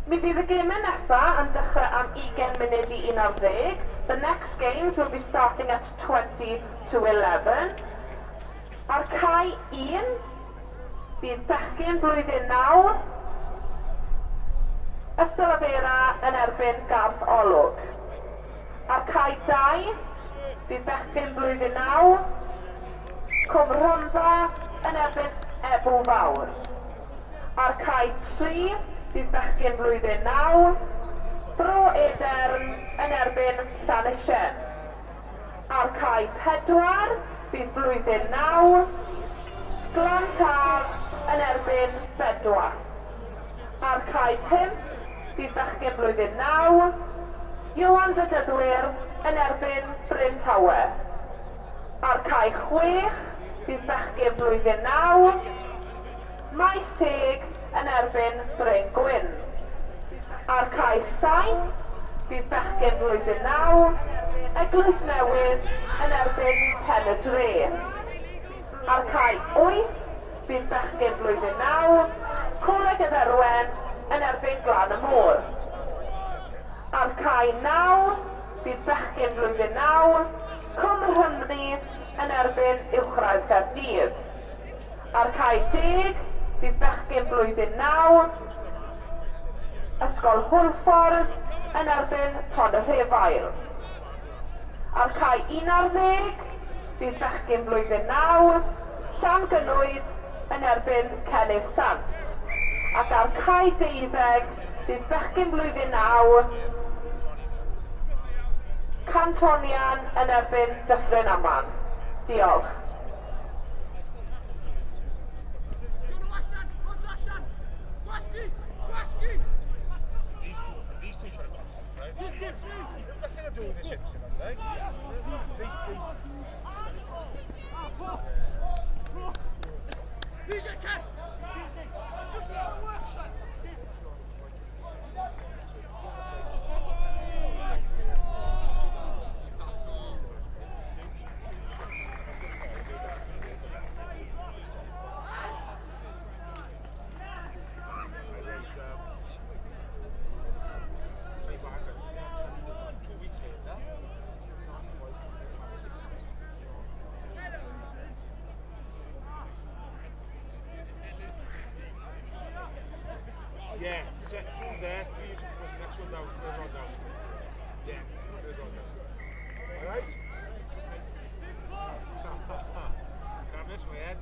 Mi fydd y gemau nesaf yn dechrau am 20 munud i 11. The next games will be starting at 20 to 11. Ar cae 1, bydd bechgyn blwyddyn 9, Ystalyfera yn erbyn erbyn Garth Olwg. Ar cae 2, bydd bechgyn blwyddyn 9, Cwm Rhondda yn erbyn Ebw Fawr. Ar cae 3, bydd bechgyn blwyddyn 9, Bro Edern yn erbyn Llanisien. Ar cae 4, bydd blwyddyn 9, Glan Taf yn erbyn Bedwas. Ar cae 5, bydd bechgyn blwyddyn 9, Ioan Fedyddwyr yn erbyn Bryn Tawe. Ar cae 6, bydd bechgyn blwyddyn 9, Maes Teg yn erbyn Bryn Gwyn. Ar cae 7, bydd bechgyn blwyddyn 9, Eglwys Newydd yn erbyn Pen y Dre. Ar cae 8, bydd bechgyn blwyddyn 9, Coleg y Dderwen yn erbyn Glan y Môr. Ar cae 9, bydd bechgyn blwyddyn 9, Cwm Rhymni yn erbyn Uwchradd Caerdydd. Ar cae 10, bydd bechgyn blwyddyn 9, Ysgol Hwlffordd yn erbyn Ton y Rhefail. Ar cae 11, bydd bechgyn blwyddyn 9, Llangynwyd yn erbyn Cenydd Sant. Ac ar cae 12, bydd bechgyn blwyddyn 9, Cantonian yn erbyn Dyffryn Aman. Diolch. These two should have gone off, right? Nothing to do with this incident, like. These, Play back 2 weeks later. Yeah, set two's there, three's next one down, third one down. Yeah, third one down. Alright? Grab this way, Ed.